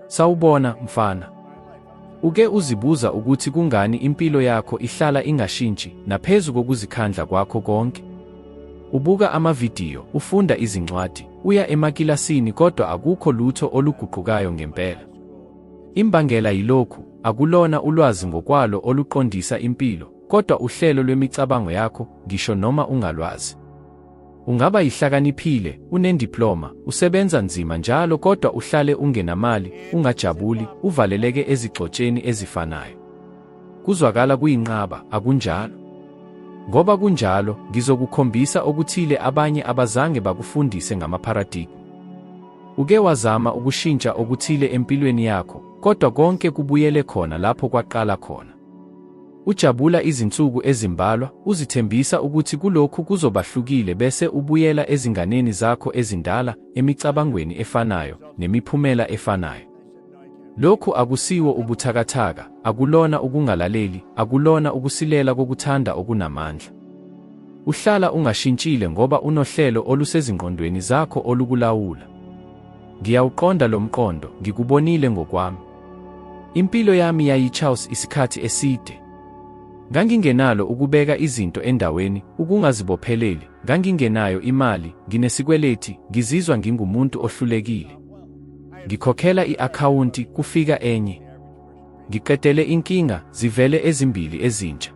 Sawubona, mfana. Uke uzibuza ukuthi kungani impilo yakho ihlala ingashintshi naphezu kokuzikhandla kwakho konke? Ubuka amavidiyo, ufunda izincwadi, uya emakilasini kodwa akukho lutho oluguqukayo ngempela. Imbangela yilokhu, akulona ulwazi ngokwalo oluqondisa impilo, kodwa uhlelo lwemicabango yakho, ngisho noma ungalwazi. Ungaba yihlakaniphile, unendiploma, usebenza nzima njalo kodwa uhlale ungenamali, ungajabuli, uvaleleke ezigxotsheni ezifanayo. Kuzwakala kuyinqaba, akunjalo? Ngoba kunjalo, ngizokukhombisa okuthile abanye abazange bakufundise ngamaparadigmu. Uke wazama ukushintsha okuthile empilweni yakho, kodwa konke kubuyele khona lapho kwaqala khona. Ujabula izinsuku ezimbalwa, uzithembisa ukuthi kulokhu kuzobahlukile bese ubuyela ezinganeni zakho ezindala, emicabangweni efanayo, nemiphumela efanayo. Lokhu akusiwo ubuthakathaka, akulona ukungalaleli, akulona ukusilela kokuthanda okunamandla. Uhlala ungashintshile ngoba unohlelo olusezingqondweni zakho olukulawula. Ngiyawuqonda lo mqondo, ngikubonile ngokwami. Impilo yami yayichaos isikhathi eside. Ngangingenalo ukubeka izinto endaweni, ukungazibopheleli, ngangingenayo imali, nginesikweleti, ngizizwa ngingumuntu ohlulekile. Ngikhokhela i-akhawunti, kufika enye. Ngiqedele inkinga, zivele ezimbili ezintsha.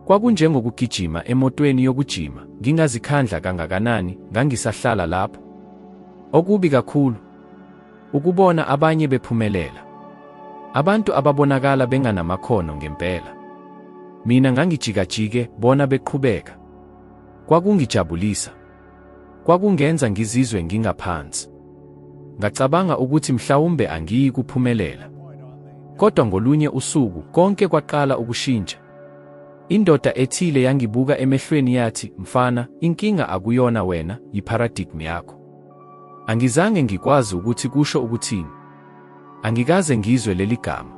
Kwakunjengokugijima emotweni yokujima, ngingazikhandla kangakanani, ngangisahlala lapho. Okubi kakhulu, ukubona abanye bephumelela. Abantu ababonakala benganamakhono ngempela. Mina ngangijikajike, bona beqhubeka. Kwakungijabulisa. Kwakungenza ngizizwe ngingaphansi. Ngacabanga ukuthi mhlawumbe angiyi kuphumelela. Kodwa ngolunye usuku, konke kwaqala ukushintsha. Indoda ethile yangibuka emehlweni yathi, Mfana, inkinga akuyona wena, yiparadigm yakho. Angizange ngikwazi ukuthi kusho ukuthini. Angikaze ngizwe leli gama.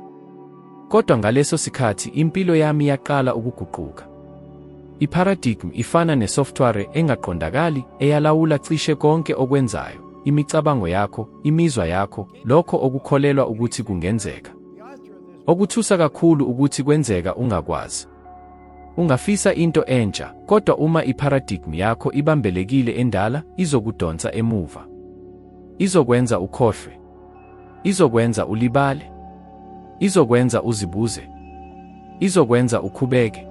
Kodwa ngaleso sikhathi impilo yami yaqala ukuguquka. Iparadigm ifana nesoftware engaqondakali eyalawula cishe konke okwenzayo, imicabango yakho, imizwa yakho, lokho okukholelwa ukuthi kungenzeka. Okuthusa kakhulu ukuthi kwenzeka ungakwazi. Ungafisa into entsha, kodwa uma iparadigm yakho ibambelekile endala, izokudonsa emuva. Izokwenza ukhohlwe. Izokwenza ulibale. Izokwenza uzibuze. Izokwenza ukhubeke.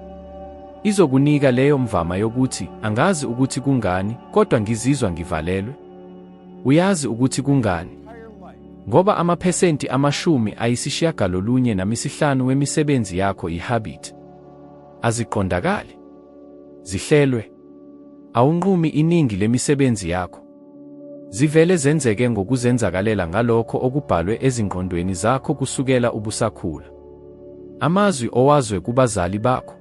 Izokunika leyo mvama yokuthi, angazi ukuthi kungani, kodwa ngizizwa ngivalelwe. Uyazi ukuthi kungani? Ngoba amaphesenti 95 wemisebenzi yakho yihabit. Aziqondakali. Zihlelwe. Awunqumi iningi lemisebenzi yakho. Zivele zenzeke ngokuzenzakalela ngalokho okubhalwe ezingqondweni zakho kusukela ubusakhula. Amazwi owazwe kubazali bakho.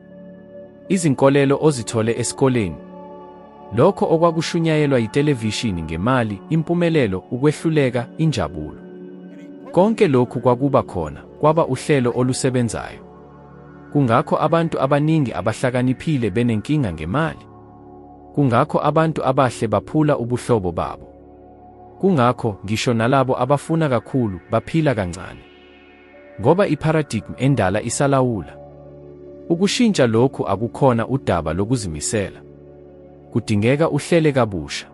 Izinkolelo ozithole esikoleni. Lokho okwakushunyayelwa yitelevishini ngemali, impumelelo, ukwehluleka, injabulo. Konke lokhu kwakuba khona, kwaba uhlelo olusebenzayo. Kungakho abantu abaningi abahlakaniphile benenkinga ngemali. Kungakho abantu abahle baphula ubuhlobo babo. Kungakho, ngisho nalabo abafuna kakhulu, baphila kancane. Ngoba iparadigm endala isalawula. Ukushintsha lokhu akukhona udaba lokuzimisela. Kudingeka uhlele kabusha.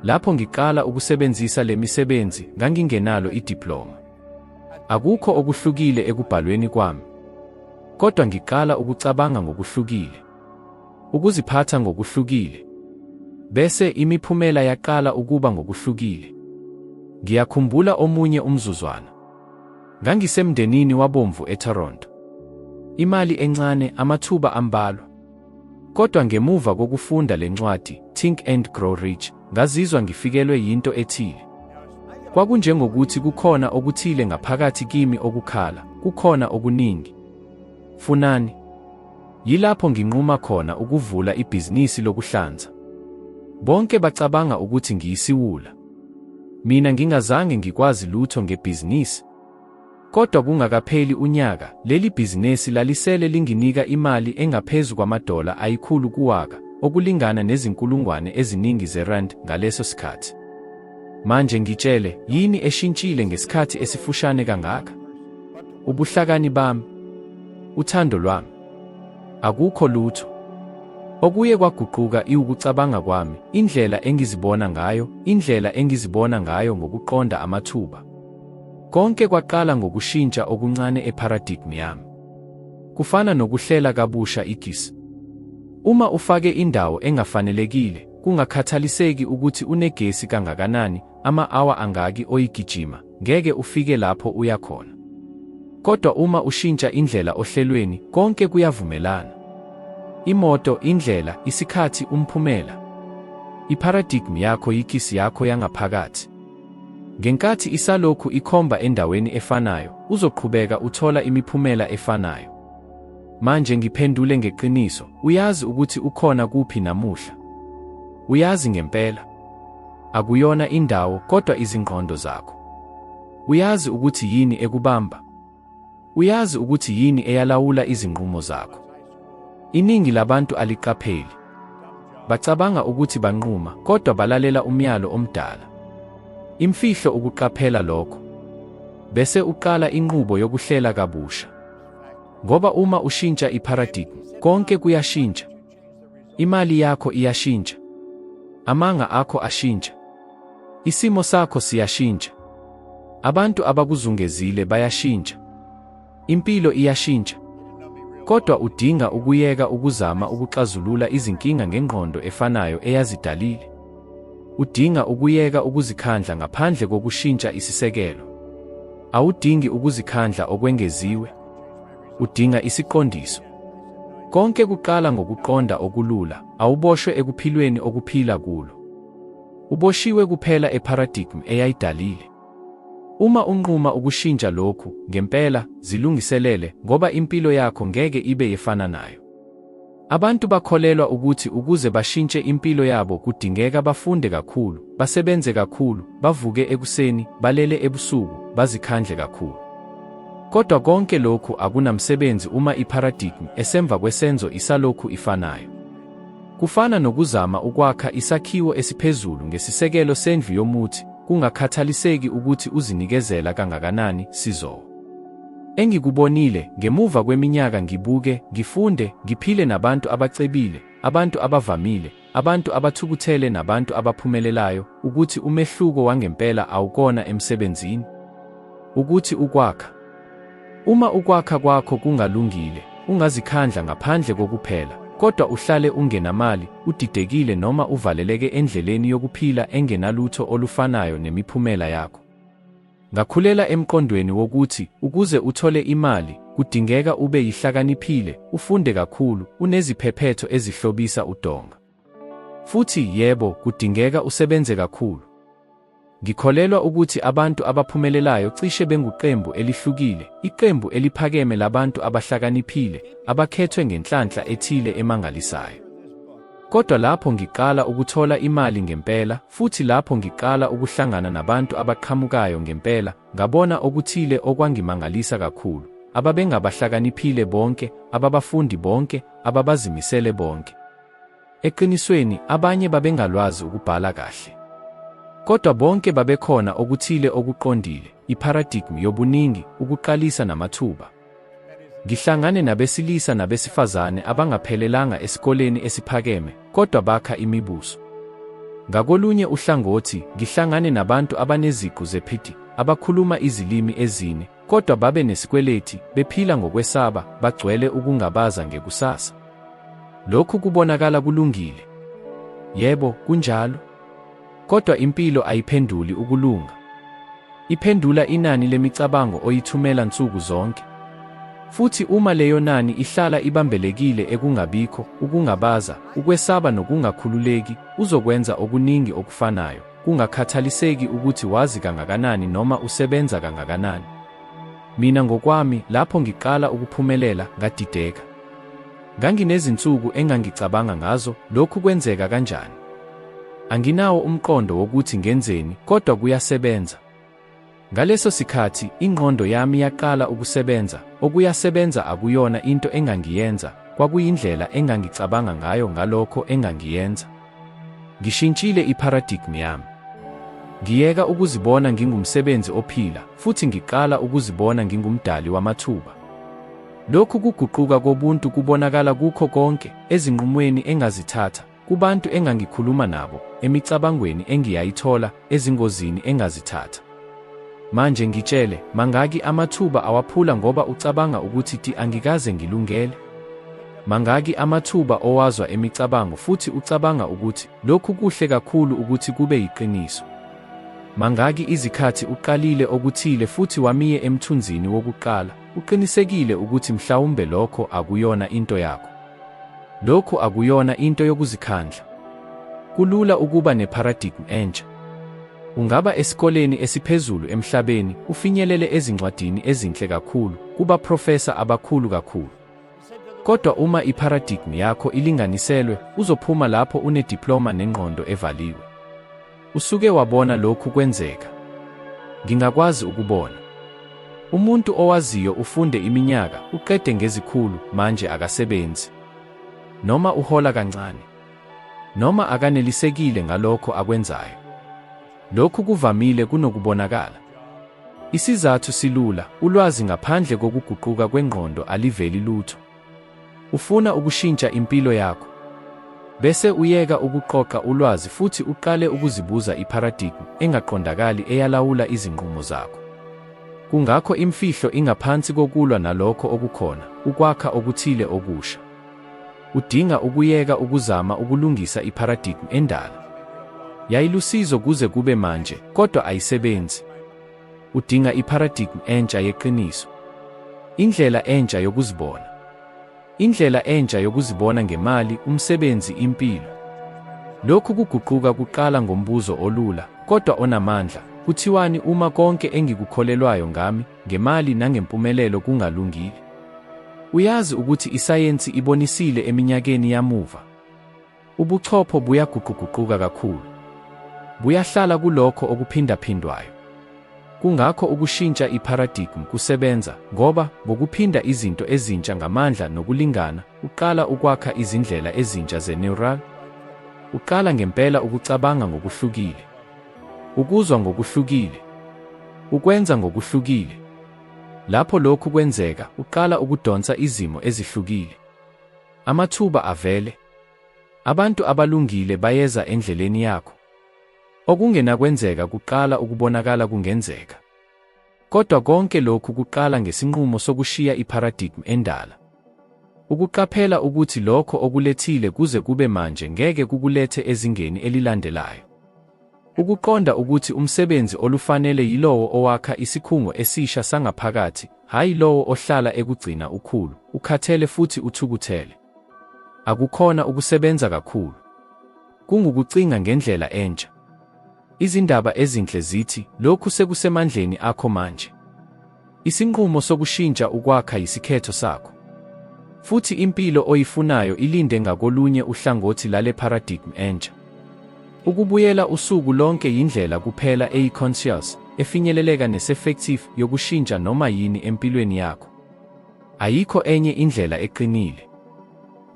Lapho ngiqala ukusebenzisa le misebenzi, ngangingenalo idiploma. Akukho okuhlukile ekubhalweni kwami. Kodwa ngiqala ukucabanga ngokuhlukile. Ukuziphatha ngokuhlukile. Bese imiphumela yaqala ukuba ngokuhlukile. Ngiyakhumbula omunye umzuzwana. Ngangisemndenini wabomvu eToronto. Imali encane, amathuba ambalwa. Kodwa ngemuva kokufunda le ncwadi, Think and Grow Rich, ngazizwa ngifikelwe yinto ethile. Kwakunjengokuthi kukhona okuthile ngaphakathi kimi okukhala, kukhona okuningi. Funani. Yilapho nginquma khona ukuvula ibhizinisi lokuhlanza. Bonke bacabanga ukuthi ngiyisiwula. Mina ngingazange ngikwazi lutho ngebhizinisi. Kodwa kungakapheli unyaka, leli bhizinesi lalisele linginika imali engaphezu kwamadola ayikhulu kuwaka, okulingana nezinkulungwane eziningi zerand ngaleso sikhathi. Manje ngitshele, yini eshintshile ngesikhathi esifushane kangaka? Ubuhlakani bami? Uthando lwami? Akukho lutho. Okuye kwaguquka iwukucabanga kwami, indlela engizibona ngayo, indlela engizibona ngayo ngokuqonda amathuba. Konke kwaqala ngokushintsha okuncane eparadigm yami. Kufana nokuhlela kabusha igisi. Uma ufake indawo engafanelekile, kungakhathaliseki ukuthi unegesi kangakanani, ama-awa angaki oyigijima, ngeke ufike lapho uya khona. Kodwa uma ushintsha indlela ohlelweni, konke kuyavumelana. Imoto, indlela, isikhathi, umphumela. Iparadigm yakho yigisi yakho yangaphakathi. Ngenkathi isalokhu ikhomba endaweni efanayo, uzoqhubeka uthola imiphumela efanayo. Manje ngiphendule ngeqiniso, uyazi ukuthi ukhona kuphi namuhla? Uyazi ngempela. Akuyona indawo, kodwa izingqondo zakho. Uyazi ukuthi yini ekubamba? Uyazi ukuthi yini eyalawula izinqumo zakho? Iningi labantu aliqapheli. Bacabanga ukuthi banquma, kodwa balalela umyalo omdala. Imfihlo ukuqaphela lokho. Bese uqala inqubo yokuhlela kabusha. Ngoba uma ushintsha iparadigm, konke kuyashintsha. Imali yakho iyashintsha. Amanga akho ashintsha. Isimo sakho siyashintsha. Abantu abakuzungezile bayashintsha. Impilo iyashintsha. Kodwa udinga ukuyeka ukuzama ukuxazulula izinkinga ngengqondo efanayo eyazidalile. Udinga ukuyeka ukuzikhandla ngaphandle kokushintsha isisekelo. Awudingi ukuzikhandla okwengeziwe. Udinga isiqondiso. Konke kuqala ngokuqonda okulula, awuboshwe ekuphilweni okuphila kulo. Uboshiwe kuphela eparadigm eyayidalile. Uma unquma ukushintsha lokhu, ngempela, zilungiselele, ngoba impilo yakho ngeke ibe yefananayo. Abantu bakholelwa ukuthi ukuze bashintshe impilo yabo kudingeka bafunde kakhulu, basebenze kakhulu, bavuke ekuseni, balele ebusuku, bazikhandle kakhulu. Kodwa konke lokhu akunamsebenzi uma iparadigm esemva kwesenzo isalokhu ifanayo. Kufana nokuzama ukwakha isakhiwo esiphezulu ngesisekelo sendlu yomuthi, kungakhathaliseki ukuthi uzinikezela kangakanani, sizowa. Engikubonile, ngemuva kweminyaka ngibuke, ngifunde, ngiphile nabantu abacebile, abantu abavamile, abantu abathukuthele nabantu abaphumelelayo, ukuthi umehluko wangempela awukona emsebenzini. Ukuthi ukwakha. Uma ukwakha kwakho kungalungile, ungazikhandla ngaphandle kokuphela, kodwa uhlale ungenamali, udidekile noma uvaleleke endleleni yokuphila engenalutho olufanayo nemiphumela yakho. Ngakhulela emqondweni wokuthi ukuze uthole imali, kudingeka ube yihlakaniphile, ufunde kakhulu, uneziphephetho ezihlobisa udonga. Futhi, yebo, kudingeka usebenze kakhulu. Ngikholelwa ukuthi abantu abaphumelelayo cishe benguqembu elihlukile, iqembu eliphakeme labantu abahlakaniphile, abakhethwe ngenhlanhla ethile emangalisayo. Kodwa lapho ngiqala ukuthola imali ngempela, futhi lapho ngiqala ukuhlangana nabantu abaqhamukayo ngempela, ngabona okuthile okwangimangalisa kakhulu, ababengabahlakaniphile bonke, ababafundi bonke, ababazimisele bonke. Eqinisweni, abanye babengalwazi ukubhala kahle. Kodwa bonke babekhona okuthile okuqondile, iparadigm yobuningi, ukuqalisa namathuba. Ngihlangane nabesilisa nabesifazane abangaphelelanga esikoleni esiphakeme, kodwa bakha imibuso. Ngakolunye uhlangothi, ngihlangane nabantu abaneziqu ze-PhD, abakhuluma izilimi ezine, kodwa babe nesikweleti, bephila ngokwesaba, bagcwele ukungabaza ngekusasa. Lokhu kubonakala kulungile. Yebo, kunjalo. Kodwa impilo ayiphenduli ukulunga. Iphendula inani lemicabango oyithumela nsuku zonke. Futhi uma leyo nani ihlala ibambelekile ekungabikho, ukungabaza, ukwesaba nokungakhululeki, uzokwenza okuningi okufanayo, kungakhathaliseki ukuthi wazi kangakanani noma usebenza kangakanani. Mina ngokwami, lapho ngiqala ukuphumelela, ngadideka. Nganginezinsuku engangicabanga ngazo, lokhu kwenzeka kanjani? Anginawo umqondo wokuthi ngenzeni, kodwa kuyasebenza. Ngaleso sikhathi, ingqondo yami yaqala ukusebenza, okuyasebenza akuyona into engangiyenza, kwakuyindlela engangicabanga ngayo ngalokho engangiyenza. Ngishintshile iparadigm yami. Ngiyeka ukuzibona ngingumsebenzi ophila futhi ngiqala ukuzibona ngingumdali wamathuba. Lokhu kuguquka kobuntu kubonakala kukho konke, ezinqumweni engazithatha, kubantu engangikhuluma nabo, emicabangweni engiyayithola, ezingozini engazithatha. Manje ngitshele, mangaki amathuba awaphula ngoba ucabanga ukuthi ti angikaze ngilungele? Mangaki amathuba owazwa emicabango futhi ucabanga ukuthi, lokhu kuhle kakhulu ukuthi kube yiqiniso? Mangaki izikhathi uqalile okuthile futhi wamiye emthunzini wokuqala, uqinisekile ukuthi mhlawumbe lokho akuyona into yakho? Lokhu akuyona into yokuzikhandla. Kulula ukuba ne-paradigm entsha. Ungaba esikoleni esiphezulu emhlabeni, ufinyelele ezincwadini ezinhle kakhulu, kubaprofesa abakhulu kakhulu. Kodwa uma i-paradigm yakho ilinganiselwe, uzophuma lapho une-diploma nengqondo evaliwe. Usuke wabona lokhu kwenzeka. Ngingakwazi ukubona. Umuntu owaziyo ufunde iminyaka, uqede ngezikhulu, manje akasebenzi. Noma uhola kancane. Noma akanelisekile ngalokho akwenzayo. Lokhu kuvamile kunokubonakala. Isizathu silula, ulwazi ngaphandle kokuguquka kwengqondo aliveli lutho. Ufuna ukushintsha impilo yakho. Bese uyeka ukuqoqa ulwazi futhi uqale ukuzibuza i-paradigm engaqondakali eyalawula izinqumo zakho. Kungakho imfihlo ingaphansi kokulwa nalokho okukhona, ukwakha okuthile okusha. Udinga ukuyeka ukuzama ukulungisa i-paradigm endala. Yayilusizo kuze kube manje, kodwa ayisebenzi. Udinga i-paradigm entsha yeqiniso. Indlela entsha yokuzibona. Indlela entsha yokuzibona ngemali, umsebenzi, impilo. Lokhu kuguquka kuqala ngombuzo olula, kodwa onamandla, kuthiwani uma konke engikukholelwayo ngami, ngemali nangempumelelo kungalungile? Uyazi ukuthi isayensi ibonisile eminyakeni yamuva. Ubuchopho buyaguquguquka kakhulu. Buyahlala kulokho okuphindaphindwayo. Kungakho ukushintsha i-paradigm kusebenza, ngoba ngokuphinda izinto ezintsha ngamandla nokulingana, uqala ukwakha izindlela ezintsha ze-neural. Uqala ngempela ukucabanga ngokuhlukile. Ukuzwa ngokuhlukile. Ukwenza ngokuhlukile. Lapho lokhu kwenzeka, uqala ukudonsa izimo ezihlukile. Amathuba avele. Abantu abalungile bayeza endleleni yakho. Okungenakwenzeka kuqala ukubonakala kungenzeka. Kodwa konke lokhu kuqala ngesinqumo sokushiya i-paradigm endala. Ukuqaphela ukuthi lokho okulethile kuze kube manje ngeke kukulethe ezingeni elilandelayo. Ukuqonda ukuthi umsebenzi olufanele yilowo owakha isikhungo esisha sangaphakathi, hhayi lowo ohlala ekugcina ukhulu, ukhathele futhi uthukuthele. Akukhona ukusebenza kakhulu. Kungukucinga ngendlela entsha. Izindaba ezinhle zithi lokhu sekusemandleni akho manje. Isinqumo sokushintsha ukwakha yisikhetho sakho. Futhi impilo oyifunayo ilinde ngakolunye uhlangothi lale paradigm entsha. Ukubuyela usuku lonke yindlela kuphela eyi-conscious, efinyeleleka nese-effective yokushintsha noma yini empilweni yakho. Ayikho enye indlela eqinile.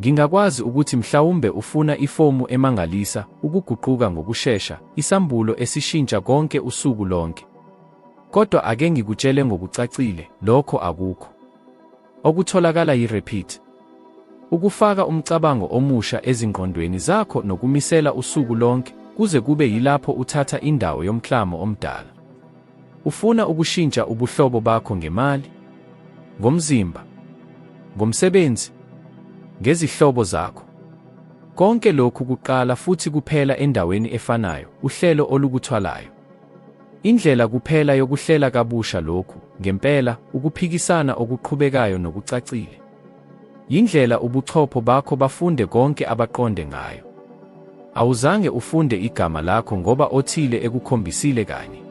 Ngingakwazi ukuthi mhlawumbe ufuna ifomu emangalisa, ukuguquka ngokushesha, isambulo esishintsha konke usuku lonke. Kodwa ake ngikutshele ngokucacile, lokho akukho. Okutholakala yi-repeat. Ukufaka umcabango omusha ezingqondweni zakho nokumisela usuku lonke kuze kube yilapho uthatha indawo yomklamo omdala. Ufuna ukushintsha ubuhlobo bakho ngemali? Ngomzimba? Ngomsebenzi? Ngezihlobo zakho? Konke lokhu kuqala futhi kuphela endaweni efanayo, uhlelo olukuthwalayo. Indlela kuphela yokuhlela kabusha lokhu, ngempela, ukuphikisana okuqhubekayo nokucacile. Yindlela ubuchopho bakho bafunde konke abaqonde ngayo. Awuzange ufunde igama lakho ngoba othile ekukhombisile kanye.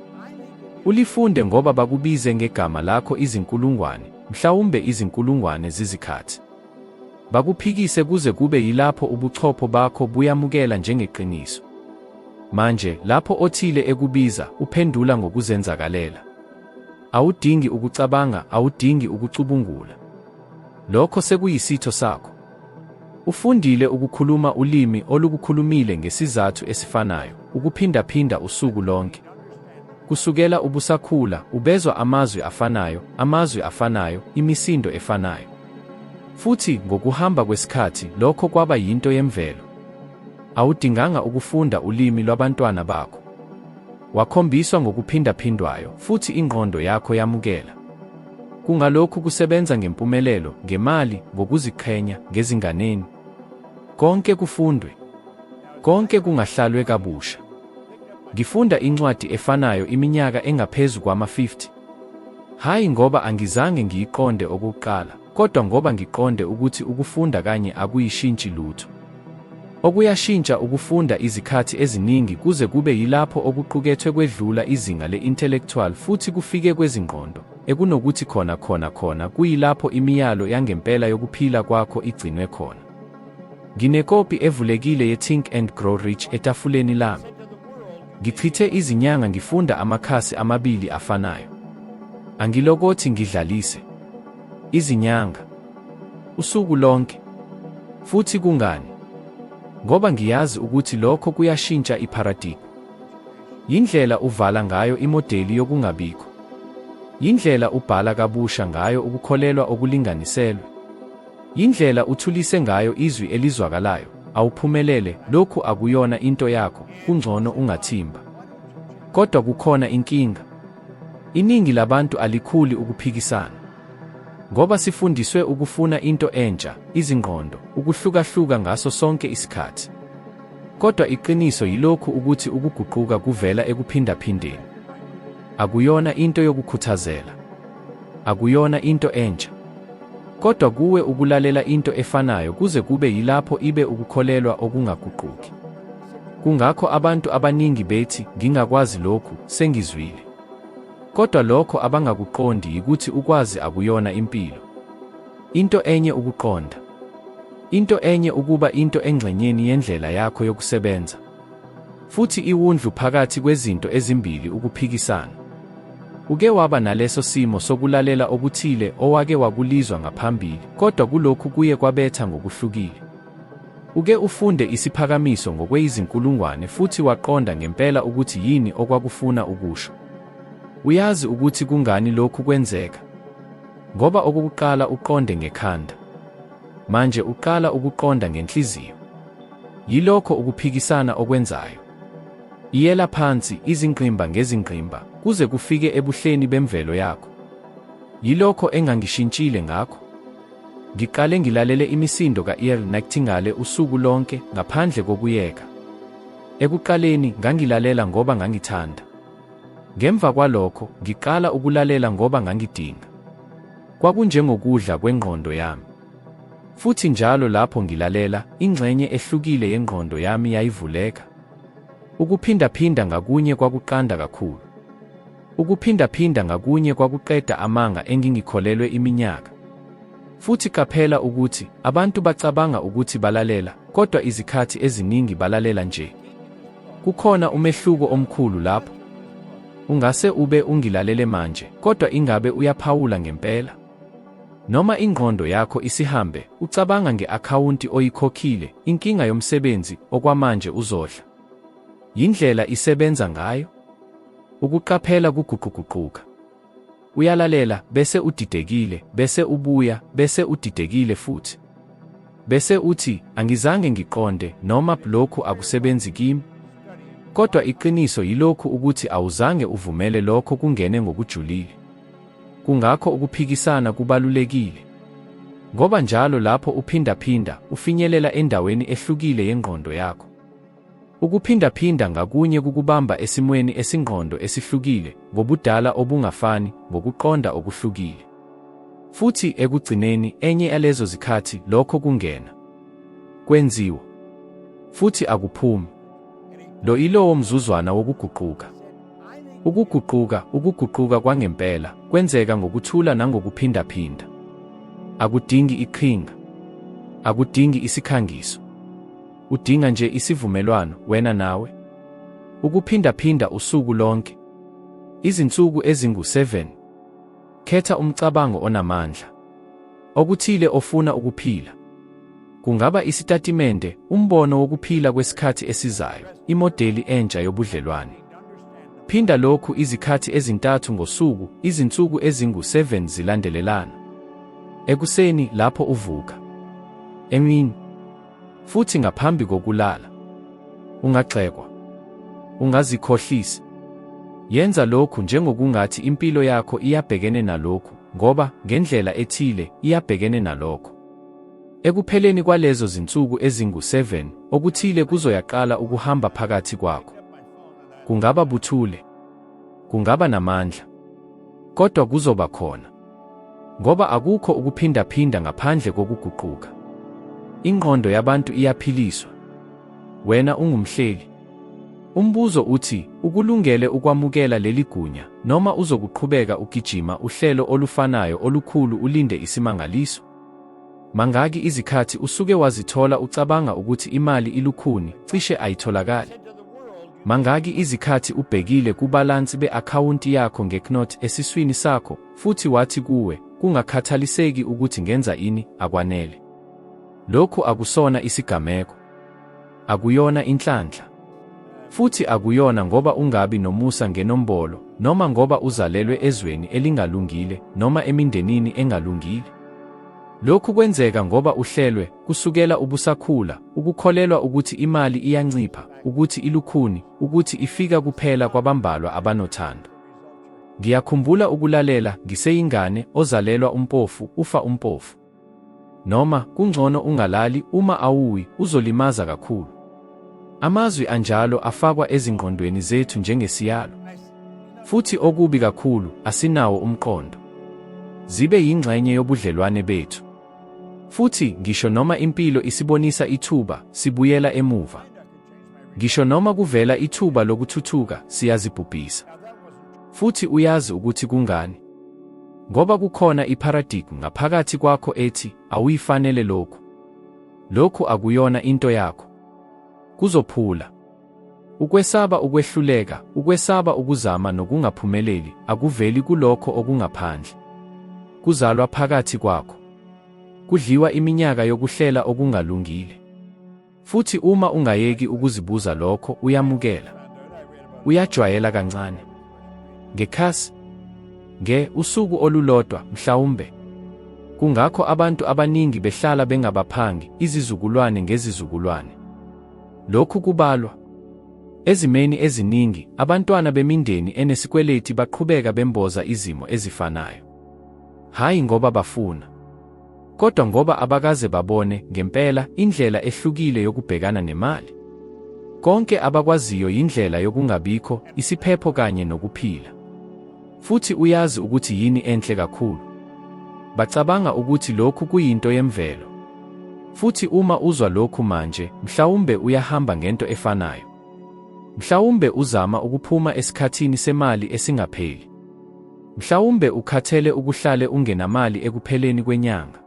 Ulifunde ngoba bakubize ngegama lakho izinkulungwane, mhlawumbe izinkulungwane zizikhathi. Bakuphikise kuze kube yilapho ubuchopho bakho buyamukela njengeqiniso. Manje, lapho othile ekubiza, uphendula ngokuzenzakalela. Awudingi ukucabanga, awudingi ukucubungula. Lokho sekuyisitho sakho. Ufundile ukukhuluma ulimi olukukhulumile ngesizathu esifanayo, ukuphindaphinda usuku lonke. Kusukela ubusakhula, ubezwa amazwi afanayo, amazwi afanayo, imisindo efanayo. Futhi, ngokuhamba kwesikhathi, lokho kwaba yinto yemvelo. Awudinganga ukufunda ulimi lwabantwana bakho. Wakhombiswa ngokuphindaphindwayo, futhi ingqondo yakho yamukela. Kungalokhu kusebenza ngempumelelo, ngemali, ngokuziqhenya, ngezinganeni. Konke kufundwe. Konke kungahlalwe kabusha. Ngifunda incwadi efanayo iminyaka engaphezu kwama-50. Hhayi ngoba angizange ngiyiqonde okokuqala, kodwa ngoba ngiqonde ukuthi ukufunda kanye akuyishintshi lutho. Okuyashintsha ukufunda izikhathi eziningi kuze kube yilapho okuqukethwe kwedlula izinga le-intellectual futhi kufike kwezingqondo, ekunokuthi khona khona khona kuyilapho imiyalo yangempela yokuphila kwakho igcinwe khona. Nginekopi evulekile ye-Think and Grow Rich etafuleni lami. Ngichithe izinyanga ngifunda amakhasi amabili afanayo. Angilokothi ngidlalise. Izinyanga. Usuku lonke. Futhi kungani? Ngoba ngiyazi ukuthi lokho kuyashintsha iparadigmu. Yindlela uvala ngayo imodeli yokungabikho. Yindlela ubhala kabusha ngayo ukukholelwa okulinganiselwe. Yindlela uthulise ngayo izwi elizwakalayo, awuphumelele, lokhu akuyona into yakho, kungcono ungathimba. Kodwa kukhona inkinga. Iningi labantu alikhuli ukuphikisana. Ngoba sifundiswe ukufuna into entsha, izingqondo, ukuhlukahluka ngaso sonke isikhathi. Kodwa iqiniso yilokhu ukuthi ukuguquka kuvela ekuphindaphindeni. Akuyona into yokukhuthazela. Akuyona into entsha. Kodwa kuwe ukulalela into efanayo kuze kube yilapho ibe ukukholelwa okungaguquki. Kungakho abantu abaningi bethi, ngingakwazi lokhu, sengizwile. Kodwa lokho abangakuqondi yikuthi ukwazi akuyona impilo. Into enye ukuqonda. Into enye ukuba into engxenyeni yendlela yakho yokusebenza. Futhi iwundlu phakathi kwezinto ezimbili ukuphikisana. Uke waba naleso simo sokulalela okuthile owake wakulizwa ngaphambili, kodwa kulokhu kuye kwabetha ngokuhlukile. Uke ufunde isiphakamiso ngokweyizinkulungwane futhi waqonda ngempela ukuthi yini okwakufuna ukusho. Uyazi ukuthi kungani lokhu kwenzeka? Ngoba okokuqala uqonde ngekhanda. Manje uqala ukuqonda ngenhliziyo. Yilokho ukuphikisana okwenzayo. Iyela phansi, izingqimba ngezingqimba, kuze kufike ebuhleni bemvelo yakho. Yilokho engangishintshile ngakho. Ngiqale ngilalele imisindo ka-Earl Nightingale usuku lonke, ngaphandle kokuyeka. Ekuqaleni, ngangilalela ngoba ngangithanda. Ngemva kwalokho, ngiqala ukulalela ngoba ngangidinga. Kwakunjengokudla kwengqondo yami. Futhi njalo lapho ngilalela, ingxenye ehlukile yengqondo yami yayivuleka. Ukuphindaphinda ngakunye kwakuqanda kakhulu. Ukuphindaphinda ngakunye kwakuqeda amanga engingikholelwe iminyaka. Futhi qaphela ukuthi, abantu bacabanga ukuthi balalela, kodwa izikhathi eziningi balalela nje. Kukhona umehluko omkhulu lapho. Ungase ube ungilalele manje, kodwa ingabe uyaphawula ngempela? Noma ingqondo yakho isihambe, ucabanga nge-akhawunti oyikhokhile, inkinga yomsebenzi, okwamanje uzodla. Yindlela isebenza ngayo. Ukuqaphela kuguquguquka. Uyalalela, bese udidekile, bese ubuya, bese udidekile futhi. Bese uthi, angizange ngiqonde, noma lokhu akusebenzi kimi. Kodwa iqiniso yilokhu ukuthi awuzange uvumele lokho kungene ngokujulile. Kungakho ukuphikisana kubalulekile. Ngoba njalo lapho uphindaphinda, ufinyelela endaweni ehlukile yengqondo yakho. Ukuphindaphinda ngakunye kukubamba esimweni esingqondo esihlukile, ngobudala obungafani, ngokuqonda okuhlukile. Futhi ekugcineni, enye yalezo zikhathi, lokho kungena. Kwenziwa. Futhi akuphumi. Lo ilowo mzuzwana wokuguquka. Ukuguquka, ukuguquka kwangempela, kwenzeka ngokuthula nangokuphindaphinda. Akudingi iqhinga. Akudingi isikhangiso. Udinga nje isivumelwano, wena nawe. Ukuphindaphinda usuku lonke. Izinsuku ezingu-7. Khetha umcabango onamandla. Okuthile ofuna ukuphila. Kungaba isitatimende, umbono wokuphila kwesikhathi esizayo, imodeli entsha yobudlelwane. Phinda lokhu izikhathi ezintathu ngosuku, izinsuku ezingu-7 zilandelelana. Ekuseni lapho uvuka. Emini. Futhi ngaphambi kokulala. Ungagxekwa. Ungazikhohlisi. Yenza lokhu njengokungathi impilo yakho iyabhekene nalokhu, ngoba, ngendlela ethile, iyabhekene nalokho. Ekupheleni kwalezo zinsuku ezingu-7, okuthile kuzoyaqala ukuhamba phakathi kwakho. Kungaba buthule. Kungaba namandla. Kodwa kuzoba khona. Ngoba akukho ukuphindaphinda ngaphandle kokuguquka. Ingqondo yabantu iyaphiliswa. Wena ungumhleli. Umbuzo uthi, ukulungele ukwamukela leli gunya, noma uzokuqhubeka ugijima uhlelo olufanayo olukhulu ulinde isimangaliso? Mangaki izikhathi usuke wazithola ucabanga ukuthi imali ilukhuni, cishe ayitholakali? Mangaki izikhathi ubhekile kubalansi be-akhawunti yakho ngeknot esiswini sakho, futhi wathi kuwe, kungakhathaliseki ukuthi ngenza ini, akwanele? Lokhu akusona isigameko. Akuyona inhlanhla. Futhi akuyona ngoba ungabi nomusa ngenombolo, noma ngoba uzalelwe ezweni elingalungile, noma emindenini engalungile. Lokhu kwenzeka ngoba uhlelwe, kusukela ubusakhula, ukukholelwa ukuthi imali iyancipha, ukuthi ilukhuni, ukuthi ifika kuphela kwabambalwa abanothando. Ngiyakhumbula ukulalela, ngiseyingane, ozalelwa umpofu, ufa umpofu. Noma, kungcono ungalali, uma awuwi, uzolimaza kakhulu. Amazwi anjalo afakwa ezingqondweni zethu njengesiyalo. Futhi okubi kakhulu, asinawo umqondo. Zibe yingxenye yobudlelwane bethu. Futhi, ngisho noma impilo isibonisa ithuba, sibuyela emuva. Ngisho noma kuvela ithuba lokuthuthuka, siyazibhubhisa. Futhi uyazi ukuthi kungani? Ngoba kukhona iparadigm ngaphakathi kwakho ethi awuyifanele lokhu. Lokhu akuyona into yakho. Kuzophula. Ukwesaba ukwehluleka, ukwesaba ukuzama nokungaphumeleli akuveli kulokho okungaphandle. Kuzalwa phakathi kwakho. Kudliwa iminyaka yokuhlela okungalungile. Futhi uma ungayeki ukuzibuza lokho, uyamukela. Uyajwayela kancane. Ngekhasi. Nge usuku olulodwa, mhlawumbe. Kungakho abantu abaningi behlala bengabaphangi, izizukulwane ngezizukulwane. Lokhu kubalwa. Ezimeni eziningi, abantwana bemindeni enesikweleti baqhubeka bemboza izimo ezifanayo. Hhayi ngoba bafuna. Kodwa ngoba abakaze babone, ngempela, indlela ehlukile yokubhekana nemali. Konke abakwaziyo yindlela yokungabikho, isiphepho kanye nokuphila. Futhi uyazi ukuthi yini enhle kakhulu? Bacabanga ukuthi lokhu kuyinto yemvelo. Futhi uma uzwa lokhu manje, mhlawumbe uyahamba ngento efanayo. Mhlawumbe uzama ukuphuma esikhathini semali esingapheli. Mhlawumbe ukhathele ukuhlale ungenamali ekupheleni kwenyanga.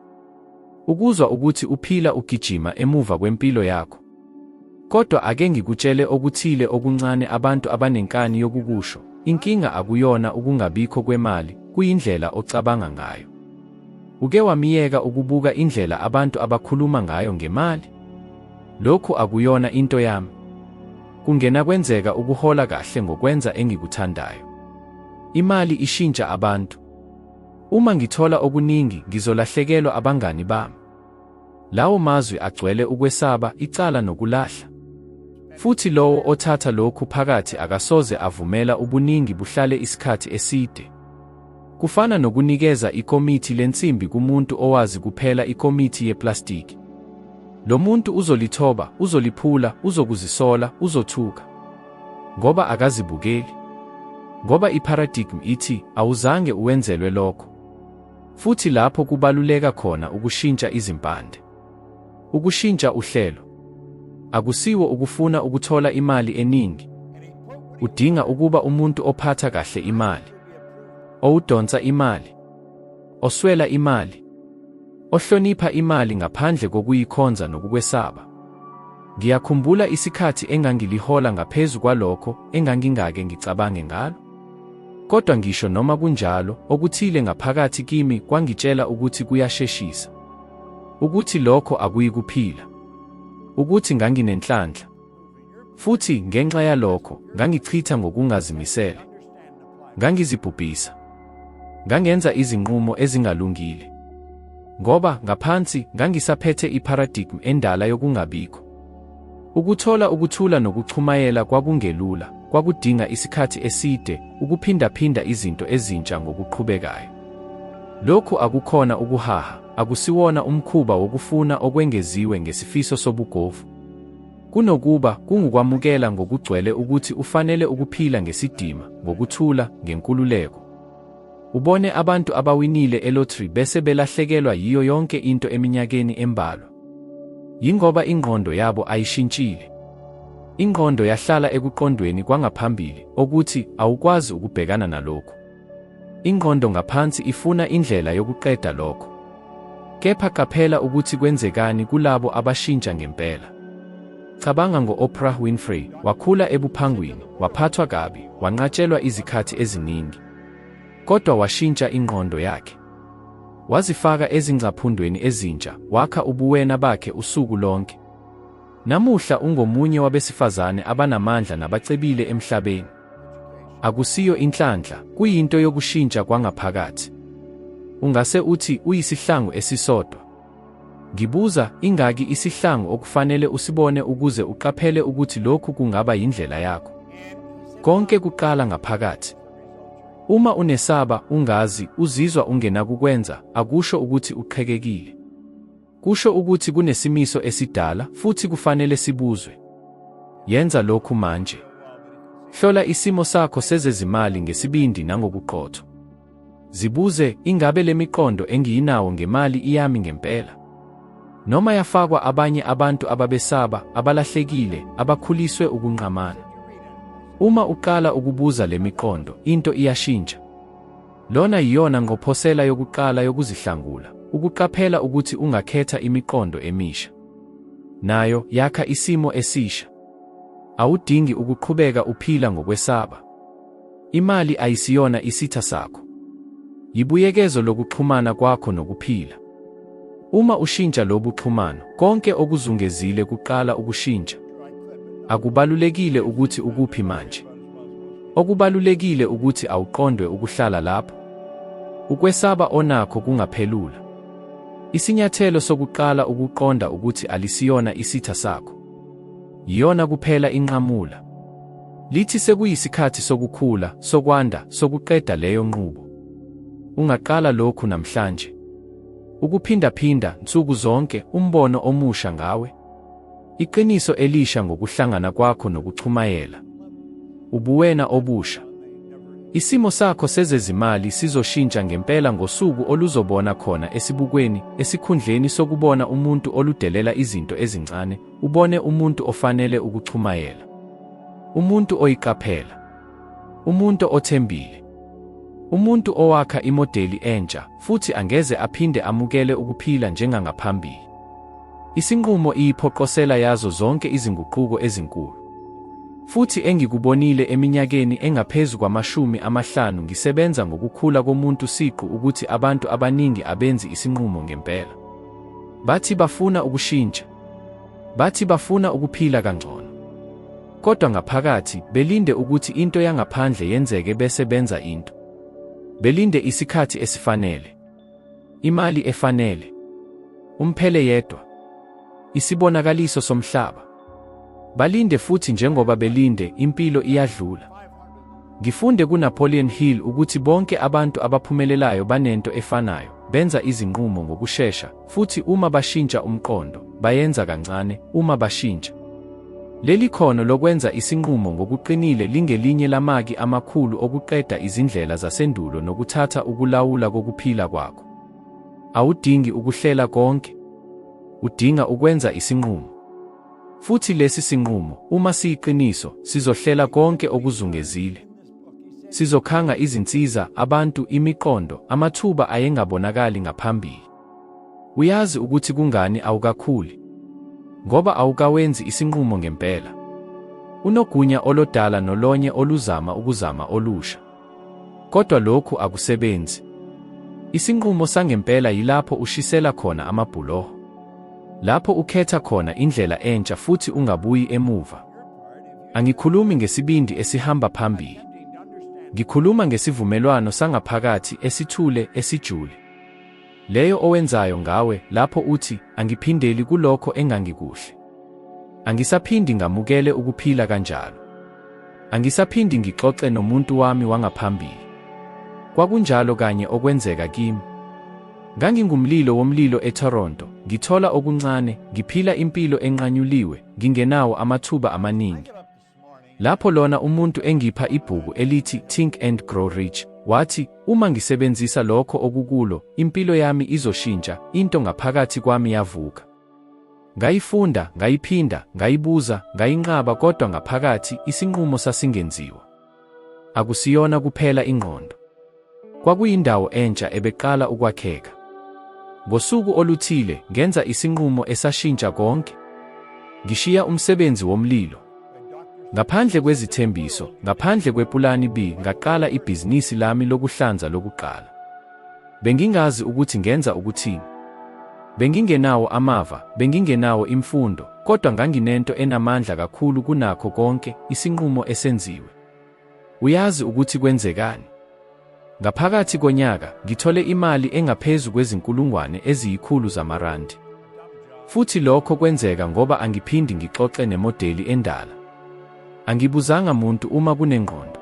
Ukuzwa ukuthi uphila ugijima emuva kwempilo yakho. Kodwa ake ngikutshele okuthile okuncane abantu abanenkani yokukusho, inkinga akuyona ukungabikho kwemali, kuyindlela ocabanga ngayo. Uke wamiyeka ukubuka indlela abantu abakhuluma ngayo ngemali? Lokhu akuyona into yami. Kungenakwenzeka ukuhola kahle ngokwenza engikuthandayo. Imali ishintsha abantu. Uma ngithola okuningi, ngizolahlekelwa abangani bami. Lawo mazwi agcwele ukwesaba, icala nokulahla. Futhi lowo othatha lokhu phakathi akasoze avumela ubuningi buhlale isikhathi eside. Kufana nokunikeza ikomithi lensimbi kumuntu owazi kuphela ikomithi yeplastiki. Lo muntu uzolithoba, uzoliphula, uzokuzisola, uzothuka. Ngoba akazibukeli. Ngoba iparadigm ithi awuzange uwenzelwe lokho. Futhi lapho kubaluleka khona ukushintsha izimpande. Ukushintsha uhlelo. Akusiwo ukufuna ukuthola imali eningi. Udinga ukuba umuntu ophatha kahle imali. Owudonsa imali. Oswela imali. Ohlonipha imali ngaphandle kokuyikhonza nokukwesaba. Ngiyakhumbula isikhathi engangilihola ngaphezu kwalokho engangingake ngicabange ngalo. Kodwa ngisho noma kunjalo, okuthile ngaphakathi kimi kwangitshela ukuthi kuyasheshisa. Ukuthi lokho akuyikuphila. Ukuthi nganginenhlanhla. Futhi ngenxa yalokho, ngangichitha ngokungazimisele. Ngangizibhubhisa. Ngangenza izinqumo ezingalungile. Ngoba, ngaphansi, ngangisaphethe iparadigm endala yokungabikho. Ukuthola ukuthula nokuchumayela kwakungelula, kwakudinga isikhathi eside, ukuphindaphinda izinto ezintsha ngokuqhubekayo. Lokhu akukhona ukuhaha, akusiwona umkhuba wokufuna okwengeziwe ngesifiso sobugovu. Kunokuba, kungukwamukela ngokugcwele ukuthi ufanele ukuphila ngesidima, ngokuthula, ngenkululeko. Ubone abantu abawinile elottery bese belahlekelwa yiyo yonke into eminyakeni embalwa. Yingoba ingqondo yabo ayishintshile. Ingqondo yahlala ekuqondweni kwangaphambili, okuthi awukwazi ukubhekana nalokhu. Ingqondo ngaphansi ifuna indlela yokuqeda lokho. Kepha qaphela ukuthi kwenzekani kulabo abashintsha ngempela. Cabanga ngo-Oprah Winfrey, wakhula ebuphangwini, waphathwa kabi, wanqatshelwa izikhathi eziningi. Kodwa washintsha ingqondo yakhe. Wazifaka ezingcaphundweni ezintsha, wakha ubuwena bakhe usuku lonke. Namuhla ungomunye wabesifazane abanamandla nabacebile emhlabeni. Akusiyo inhlanhla, kuyinto yokushintsha kwangaphakathi. Ungase uthi uyisihlangu esisodwa. Ngibuza, ingaki isihlangu okufanele usibone ukuze uqaphele ukuthi lokhu kungaba yindlela yakho? Konke kuqala ngaphakathi. Uma unesaba, ungazi, uzizwa ungenakukwenza, akusho ukuthi uqhekekile. Kusho ukuthi kunesimiso esidala futhi kufanele sibuzwe. Yenza lokhu manje. Hlola isimo sakho sezezimali ngesibindi nangobuqotho. Zibuze, ingabe lemiqondo engiyinawo ngemali iyami ngempela? Noma yafakwa abanye abantu ababesaba, abalahlekile, abakhuliswe ukunqamana? Uma uqala ukubuza lemiqondo, into iyashintsha. Lona yiyona ngqophosela yokuqala yokuzihlangula, ukuqaphela ukuthi ungakhetha imiqondo emisha. Nayo, yakha isimo esisha. Awudingi ukuqhubeka uphila ngokwesaba. Imali ayisiyona isitha sakho. Yibuyekezo lokuxhumana kwakho nokuphila. Uma ushintsha lobu xhumano, konke okuzungezile kuqala ukushintsha. Akubalulekile ukuthi ukuphi manje. Okubalulekile ukuthi awuqondwe ukuhlala lapho. Ukwesaba onakho kungaphelula. Isinyathelo sokuqala ukuqonda ukuthi alisiyona isitha sakho. Yiyona kuphela inqamula. Lithi sekuyisikhathi sokukhula, sokwanda, sokuqeda leyo nqubo. Ungaqala lokhu namhlanje. Ukuphindaphinda, nsuku zonke, umbono omusha ngawe. Iqiniso elisha ngokuhlangana kwakho nokuchumayela. Ubuwena obusha. Isimo sakho sezezimali sizoshintsha ngempela ngosuku oluzobona khona esibukweni, esikhundleni sokubona umuntu oludelela izinto ezincane, ubone umuntu ofanele ukuchumayela. Umuntu oyiqaphela. Umuntu othembile. Umuntu owakha imodeli entsha futhi angeze aphinde amukele ukuphila njengangaphambili. Isinqumo iyiphoqosela yazo zonke izinguquko ezinkulu. Futhi engikubonile eminyakeni engaphezu kwamashumi amahlanu ngisebenza ngokukhula komuntu siqu ukuthi abantu abaningi abenzi isinqumo ngempela. Bathi bafuna ukushintsha. Bathi bafuna ukuphila kangcono. Kodwa ngaphakathi, belinde ukuthi into yangaphandle yenzeke bese benza into. Belinde isikhathi esifanele. Imali efanele. Umphele yedwa. Isibonakaliso somhlaba. Balinde futhi njengoba belinde, impilo iyadlula. Ngifunde kuNapoleon Hill ukuthi bonke abantu abaphumelelayo banento efanayo, benza izinqumo ngokushesha, futhi uma bashintsha umqondo, bayenza kancane, uma bashintsha. Leli khono lokwenza isinqumo ngokuqinile lingelinye lamaki amakhulu okuqeda izindlela zasendulo nokuthatha ukulawula kokuphila kwakho. Awudingi ukuhlela konke. Udinga ukwenza isinqumo. Futhi lesi sinqumo, uma siyiqiniso, sizohlela konke okuzungezile. Sizokhanga izinsiza, abantu, imiqondo, amathuba ayengabonakali ngaphambili. Uyazi ukuthi kungani awukakhuli? Ngoba awukawenzi isinqumo ngempela. Unogunya olodala nolonye oluzama ukuzama olusha. Kodwa lokhu akusebenzi. Isinqumo sangempela yilapho ushisela khona amabhuloho. Lapho ukhetha khona indlela entsha futhi ungabuyi emuva. Angikhulumi ngesibindi esihamba phambili. Ngikhuluma ngesivumelwano sangaphakathi esithule esijule. Leyo owenzayo ngawe lapho uthi, Angiphindeli kulokho engangikuhle. Angisaphindi ngamukele ukuphila kanjalo. Angisaphindi ngixoxe nomuntu wami wangaphambili. Kwakunjalo kanye okwenzeka kimi. Ngangingumlilo womlilo eToronto, ngithola okuncane, ngiphila impilo enqanyuliwe, ngingenawo amathuba amaningi. Lapho lona umuntu engipha ibhuku elithi Think and Grow Rich, wathi, uma ngisebenzisa lokho okukulo, impilo yami izoshintsha, into ngaphakathi kwami yavuka. Ngayifunda, ngayiphinda, ngayibuza, ngayinqaba kodwa ngaphakathi isinqumo sasingenziwa. Akusiyona kuphela ingqondo. Kwakuyindawo entsha ebeqala ukwakheka. Ngosuku oluthile ngenza isinqumo esashintsha konke. Ngishiya umsebenzi womlilo. Ngaphandle kwezithembiso, ngaphandle kwepulani B ngaqala ibhizinisi lami lokuhlanza lokuqala. Bengingazi ukuthi ngenza ukuthini. Bengingenawo amava, bengingenawo imfundo, kodwa nganginento enamandla kakhulu kunakho konke, isinqumo esenziwe. Uyazi ukuthi kwenzekani? Ngaphakathi konyaka, ngithole imali engaphezu kwezinkulungwane eziyikhulu zamarandi. Futhi lokho kwenzeka ngoba angiphindi ngixoxe nemodeli endala. Angibuzanga muntu uma kunengqondo.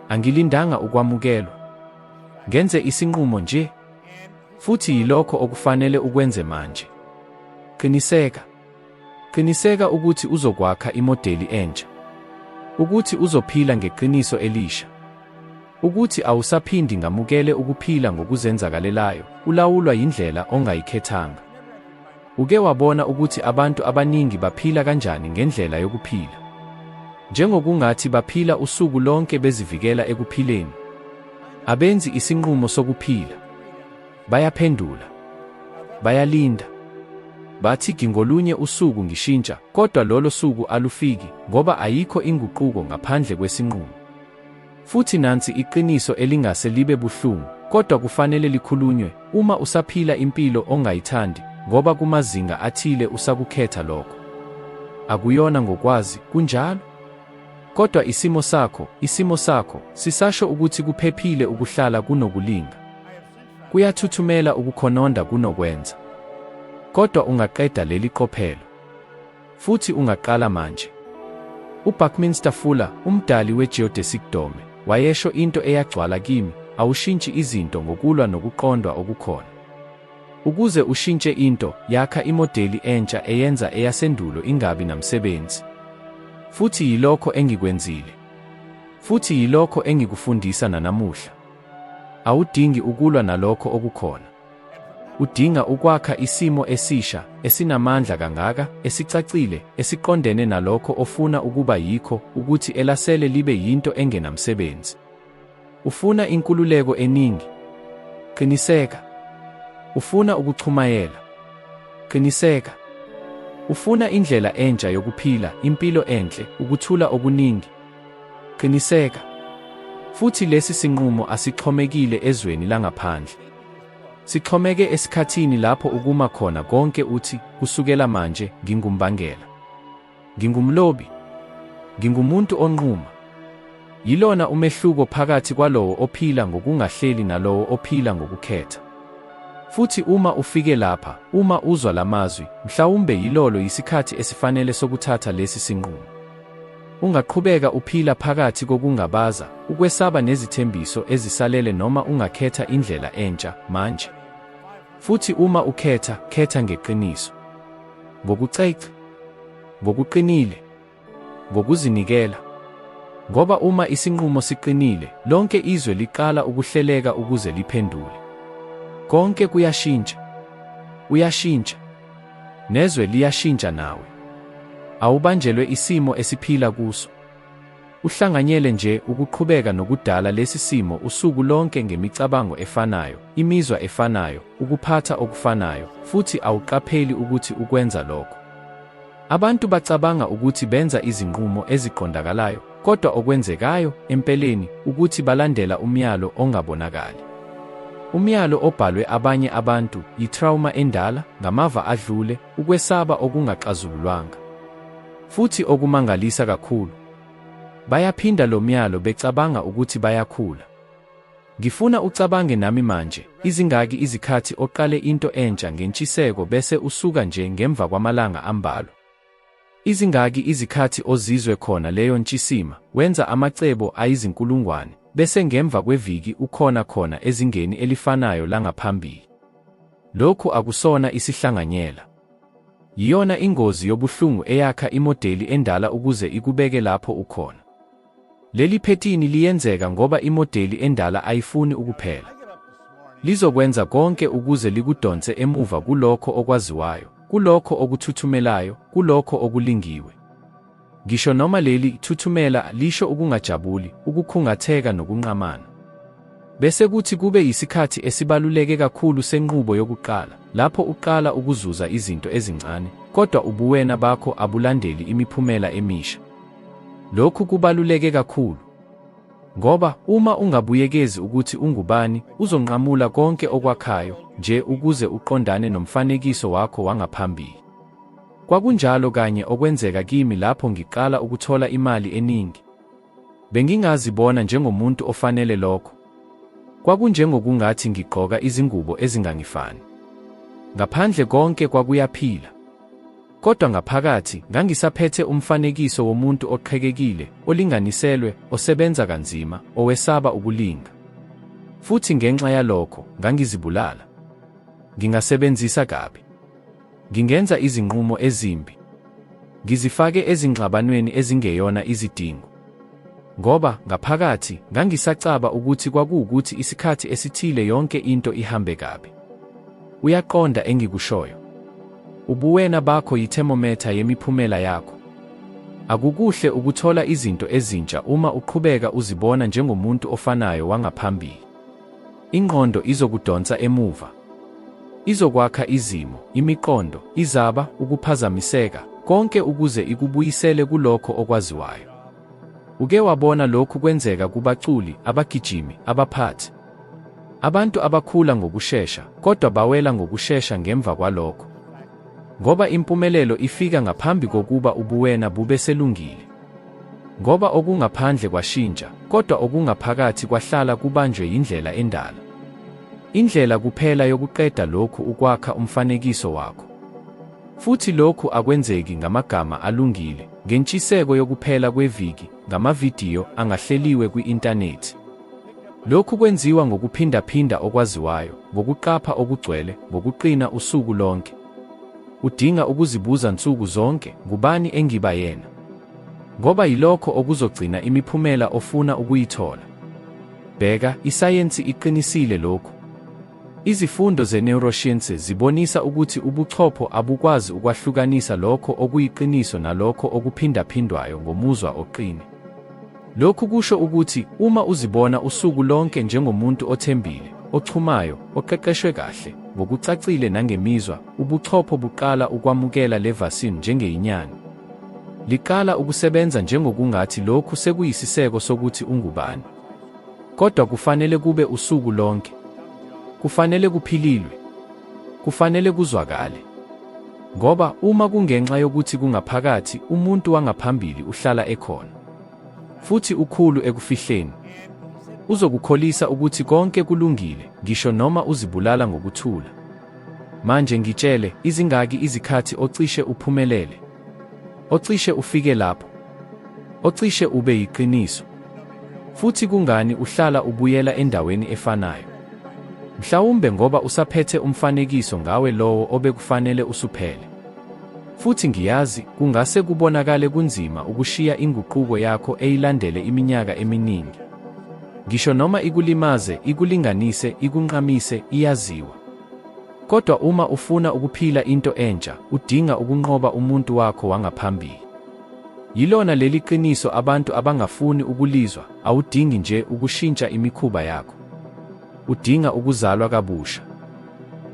Angilindanga ukwamukelwa. Ngenze isinqumo nje. Futhi yilokho okufanele ukwenze manje. Qiniseka. Qiniseka ukuthi uzokwakha imodeli entsha. Ukuthi uzophila ngeqiniso elisha. Ukuthi awusaphindi ngamukele ukuphila ngokuzenzakalelayo, ulawulwa yindlela ongayikhethanga. Uke wabona ukuthi abantu abaningi baphila kanjani ngendlela yokuphila? Njengokungathi baphila usuku lonke bezivikela ekuphileni. Abenzi isinqumo sokuphila. Bayaphendula. Bayalinda. Bathi ngingolunye usuku ngishintsha, kodwa lolo suku alufiki, ngoba ayikho inguquko ngaphandle kwesinqumo. Futhi nansi iqiniso elingase libe buhlungu, kodwa kufanele likhulunywe, uma usaphila impilo ongayithandi, ngoba kumazinga athile usakukhetha lokho. Akuyona ngokwazi, kunjalo? Kodwa isimo sakho, isimo sakho, sisasho ukuthi kuphephile ukuhlala kunokulinga. Kuyathuthumela ukukhononda kunokwenza. Kodwa ungaqeda leli qophelo. Futhi ungaqala manje. UBuckminster Fuller, umdali we-geodesic dome, wayesho into eyagcwala kimi, awushintshi izinto ngokulwa nokuqondwa okukhona. Ukuze ushintshe into, yakha imodeli entsha eyenza eyasendulo ingabi namsebenzi. Futhi yilokho engikwenzile. Futhi yilokho engikufundisa nanamuhla. Awudingi ukulwa nalokho okukhona. Udinga ukwakha isimo esisha, esinamandla kangaka, esicacile, esiqondene nalokho ofuna ukuba yikho, ukuthi elasele libe yinto engenamsebenzi. Ufuna inkululeko eningi? Qiniseka. Ufuna ukuchumayela? Qiniseka. Ufuna indlela entsha yokuphila, impilo enhle, ukuthula okuningi? Qiniseka. Futhi lesi sinqumo asixhomekile ezweni langaphandle. Sixhomeke esikhathini lapho ukuma khona konke uthi, kusukela manje, ngingumbangela. Ngingumlobi. Ngingumuntu onquma. Yilona umehluko phakathi kwalowo ophila ngokungahleli nalowo ophila ngokukhetha. Futhi uma ufike lapha, uma uzwa lamazwi, mhlawumbe yilolo yisikhathi esifanele sokuthatha lesi sinqumo. Ungaqhubeka uphila phakathi kokungabaza, ukwesaba nezithembiso ezisalele noma ungakhetha indlela entsha, manje. Futhi uma ukhetha, khetha ngeqiniso. Ngokucace. Ngokuqinile. Ngokuzinikela. Ngoba uma isinqumo siqinile, lonke izwe liqala ukuhleleka ukuze liphendule. Konke kuyashintsha. Uyashintsha. Nezwe liyashintsha nawe. Awubanjelwe isimo esiphila kuso. Uhlanganyele nje ukuqhubeka nokudala lesi simo usuku lonke ngemicabango efanayo, imizwa efanayo, ukuphatha okufanayo, futhi awuqapheli ukuthi ukwenza lokho. Abantu bacabanga ukuthi benza izinqumo eziqondakalayo, kodwa okwenzekayo, empeleni, ukuthi balandela umyalo ongabonakali. Umyalo obhalwe abanye abantu, yi-trauma endala, ngamava adlule, ukwesaba okungaxazululwanga. Futhi okumangalisa kakhulu. Bayaphinda lo myalo becabanga ukuthi bayakhula. Ngifuna ucabange nami manje, izingaki izikhathi oqale into entsha ngentshiseko bese usuka nje ngemva kwamalanga ambalwa? Izingaki izikhathi ozizwe khona leyo ntshisima, wenza amacebo ayizinkulungwane, bese ngemva kweviki ukhona khona ezingeni elifanayo langaphambili? Lokhu akusona isihlanganyela. Yiyona ingozi yobuhlungu eyakha imodeli endala ukuze ikubeke lapho ukhona. Leli phethini liyenzeka ngoba imodeli endala ayifuni ukuphela. Lizokwenza konke ukuze likudonse emuva kulokho okwaziwayo, kulokho okuthuthumelayo, kulokho okulingiwe. Ngisho noma leli thuthumela lisho ukungajabuli, ukukhungatheka nokunqamana. Bese kuthi kube yisikhathi esibaluleke kakhulu senqubo yokuqala, lapho uqala ukuzuza izinto ezincane, kodwa ubuwena bakho abulandeli imiphumela emisha. Lokhu kubaluleke kakhulu. Ngoba, uma ungabuyekezi ukuthi ungubani, uzonqamula konke okwakhayo, nje ukuze uqondane nomfanekiso wakho wangaphambili. Kwakunjalo kanye okwenzeka kimi lapho ngiqala ukuthola imali eningi. Bengingazibona njengomuntu ofanele lokho. Kwakunjengokungathi ngigqoka izingubo ezingangifani. Ngaphandle konke kwakuyaphila. Kodwa ngaphakathi ngangisaphethe umfanekiso womuntu oqhekekile, olinganiselwe, osebenza kanzima, owesaba ukulinga. Futhi ngenxa yalokho, ngangizibulala. Ngingasebenzisa kabi. Ngingenza izinqumo ezimbi. Ngizifake ezingxabanweni ezingeyona izidingo. Ngoba, ngaphakathi, ngangisacaba ukuthi kwakuwukuthi isikhathi esithile yonke into ihambe kabi. Uyaqonda engikushoyo? Ubuwena bakho yithemometha yemiphumela yakho. Akukuhle ukuthola izinto ezintsha uma uqhubeka uzibona njengomuntu ofanayo wangaphambili. Ingqondo izokudonsa emuva. Izokwakha izimo, imiqondo, izaba, ukuphazamiseka, konke ukuze ikubuyisele kulokho okwaziwayo. Uke wabona lokhu kwenzeka kubaculi, abagijimi, abaphathi? Abantu abakhula ngokushesha, kodwa bawela ngokushesha ngemva kwalokho. Ngoba impumelelo ifika ngaphambi kokuba ubuwena bube selungile. Ngoba okungaphandle kwashintsha, kodwa okungaphakathi kwahlala kubanjwe yindlela endala. Indlela kuphela yokuqeda lokhu ukwakha umfanekiso wakho. Futhi lokhu akwenzeki ngamagama alungile, ngentshiseko yokuphela kweviki, ngamavidiyo angahleliwe kwi-intanethi. Lokhu kwenziwa ngokuphindaphinda okwaziwayo, ngokuqapha okugcwele, ngokuqina usuku lonke. Udinga ukuzibuza nsuku zonke, ngubani engiba yena? Ngoba yilokho okuzogcina imiphumela ofuna ukuyithola. Bheka, isayensi iqinisile lokhu. Izifundo ze-neuroscience zibonisa ukuthi ubuchopho abukwazi ukwahlukanisa lokho okuyiqiniso nalokho okuphindaphindwayo ngomuzwa oqine. Lokhu kusho ukuthi uma uzibona usuku lonke njengomuntu othembile, ochumayo, oqeqeshwe kahle, ngokucacile nangemizwa, ubuchopho buqala ukwamukela le vaccine njengeyinyani. Liqala ukusebenza njengokungathi lokhu sekuyisiseko sokuthi ungubani. Kodwa kufanele kube usuku lonke. Kufanele kuphililwe. Kufanele kuzwakale. Ngoba uma kungenxa yokuthi kungaphakathi, umuntu wangaphambili uhlala ekhona. Futhi ukhulu ekufihleni. Uzokukholisa ukuthi konke kulungile, ngisho noma uzibulala ngokuthula. Manje ngitshele, izingaki izikhathi ocishe uphumelele? Ocishe ufike lapho? Ocishe ube yiqiniso? Futhi kungani uhlala ubuyela endaweni efanayo? Mhlawumbe ngoba usaphethe umfanekiso ngawe lowo obekufanele usuphele. Futhi ngiyazi, kungase kubonakale kunzima ukushiya inguquko yakho eyilandele iminyaka eminingi. Ngisho noma ikulimaze, ikulinganise, ikunqamise, iyaziwa. Kodwa uma ufuna ukuphila into entsha, udinga ukunqoba umuntu wakho wangaphambili. Yilona leli qiniso abantu abangafuni ukulizwa, awudingi nje ukushintsha imikhuba yakho. Udinga ukuzalwa kabusha.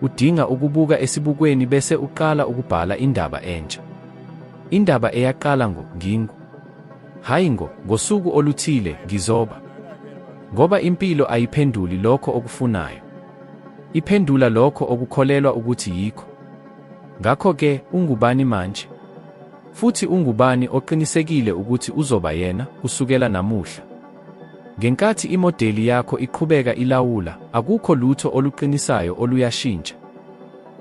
Udinga ukubuka esibukweni bese uqala ukubhala indaba entsha. Indaba eyaqala ngo ngingu. Hhayi ngo ngosuku oluthile ngizoba. Ngoba impilo ayiphenduli lokho okufunayo. Iphendula lokho okukholelwa ukuthi yikho. Ngakho-ke, ungubani manje? Futhi ungubani oqinisekile ukuthi uzoba yena, kusukela namuhla? Ngenkathi imodeli yakho iqhubeka ilawula, akukho lutho oluqinisayo oluyashintsha.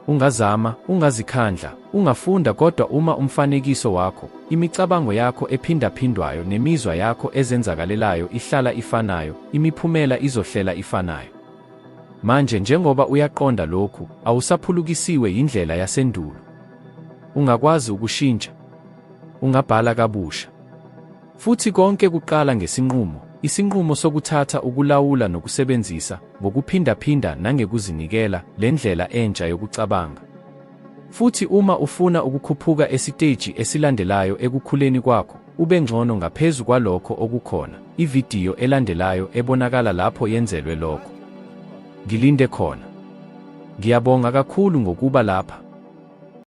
Ungazama, ungazikhandla, ungafunda kodwa uma umfanekiso wakho, imicabango yakho ephindaphindwayo nemizwa yakho ezenzakalelayo ihlala ifanayo, imiphumela izohlela ifanayo. Manje njengoba uyaqonda lokhu, awusaphulukisiwe yindlela yasendulo. Ungakwazi ukushintsha. Ungabhala kabusha. Futhi konke kuqala ngesinqumo, isinqumo sokuthatha ukulawula nokusebenzisa, ngokuphindaphinda nangekuzinikela, le ndlela entsha yokucabanga. Futhi uma ufuna ukukhuphuka esiteji esilandelayo ekukhuleni kwakho, ube ngcono ngaphezu kwalokho okukhona, ividiyo elandelayo ebonakala lapho yenzelwe lokho. Ngilinde khona. Ngiyabonga kakhulu ngokuba lapha.